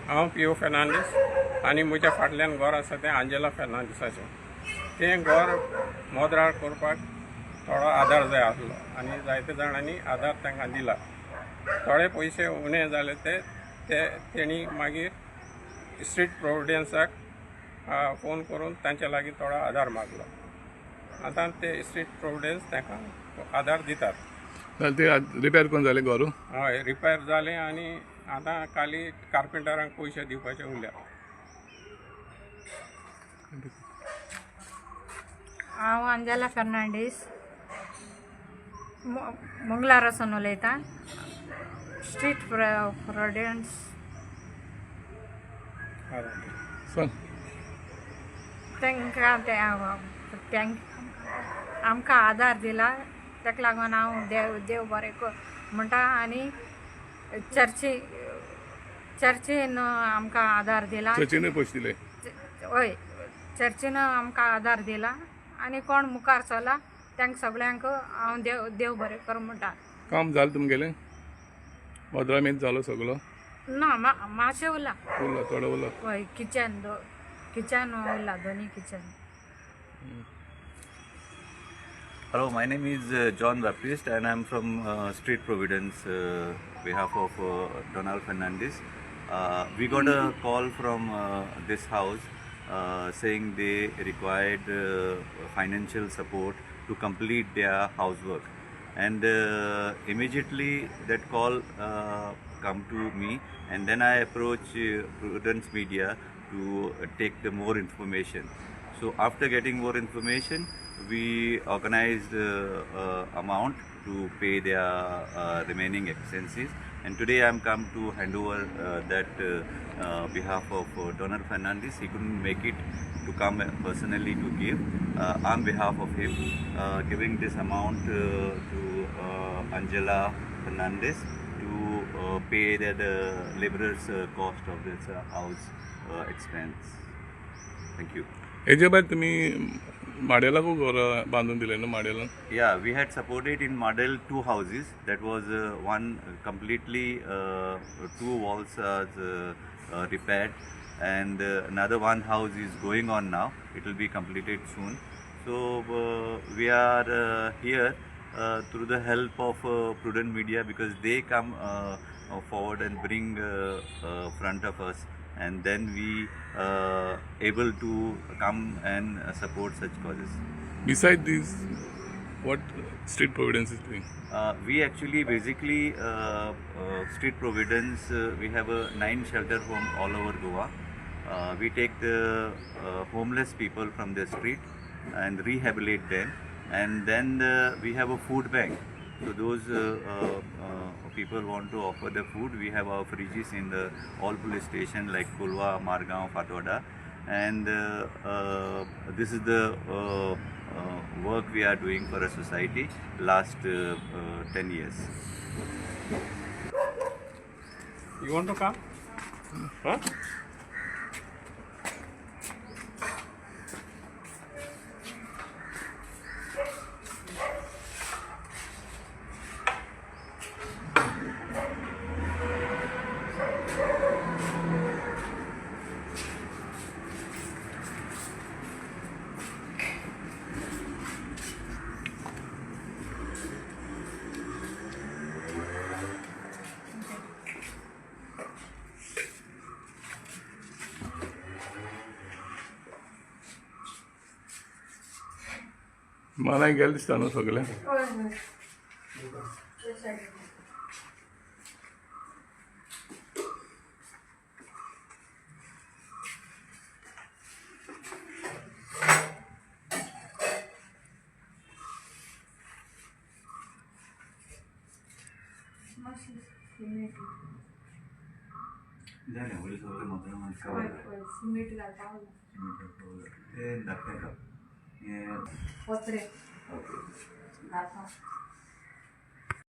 हांव पियो फेर्नांडीस आनी म्हज्या फाटल्यान घर आसा तें आंजेला फेर्नांडीसाचें. तें घर मोदराळ करपाक थोडो आदार जाय आसलो आनी जायते जाणांनी आदार तांकां दिला. थोडे पयशे उणे जाले ते तेणी मागीर स्ट्रीट प्रोविडन्साक फोन करून तांच्या लागीं थोडो आदार मागलो. आतां ते स्ट्रीट प्रोविडन्स तांकां आदार दितात. ते रिपेर करून जालें घर? हय, रिपेर जालें आनी आतां खाली कार्पेंटरांक पयशे दिवपाचे उरल्या. हांव अंजेला फेर्नांडीस मंगलारासून उलयतां. स्ट्रीट प्रोविडन्स सांग. तांकां आमकां आदार दिला, ताका लागून हांव देव देव बरें कर म्हणटा. आनी चर्चीन आमकां आदार दिला. चर्चीनूय पयशे दिले? हय, चर्चीन आमकां आदार दिला आनी कोण मुखार सरला तांकां सगळ्यांक हांव देव देव बरें कर म्हणटा. काम जालें तुमगेलें? मदरा मेन जालो सगलो? ना, मातशें उरला. उरला, थोडो उरला. हय, किचन किचन उरला, दोनी kitchen. Hello, my name is John Baptist and I am from Street Providence, behalf of Donald Fernandez. We got a call from this house saying they required financial support to complete their housework. And immediately that call come to me, and then I approach Prudence Media to take the more information. So after getting more information, we organized amount to pay their remaining expenses. And today I am come to hand over that behalf of Donald Fernandez. He couldn't make it to come personally to give. On behalf of him, giving this amount to Angela Fernandez to pay the laborers' cost of this house expense. Thank you. हेजे भायर तुमी माडेलाकूय घर बांदून दिलें न्हू माडेलान? Yeah, we had supported in Madel 2 houses. That was one completely 2 walls are repaired, and another one house is going on now. It will be completed soon. So we are here through the help of Prudent Media, because they come forward and bring front of us, and then we able to come and support such causes. Besides this, what Street Providence is doing? We actually basically Street Providence, we have a 9 shelter home all over Goa. We take the homeless people from the street and rehabilitate them, and then we have a food bank. So those people want to offer the food, we have our fridges in the all police station like Colva, Margao, Fatorda, and this is the work we are doing for a society last 10 years. You want to come? Huh? मानाय गेले दिसता न्हू सगळें? Cement घालता, पत्रे घालता.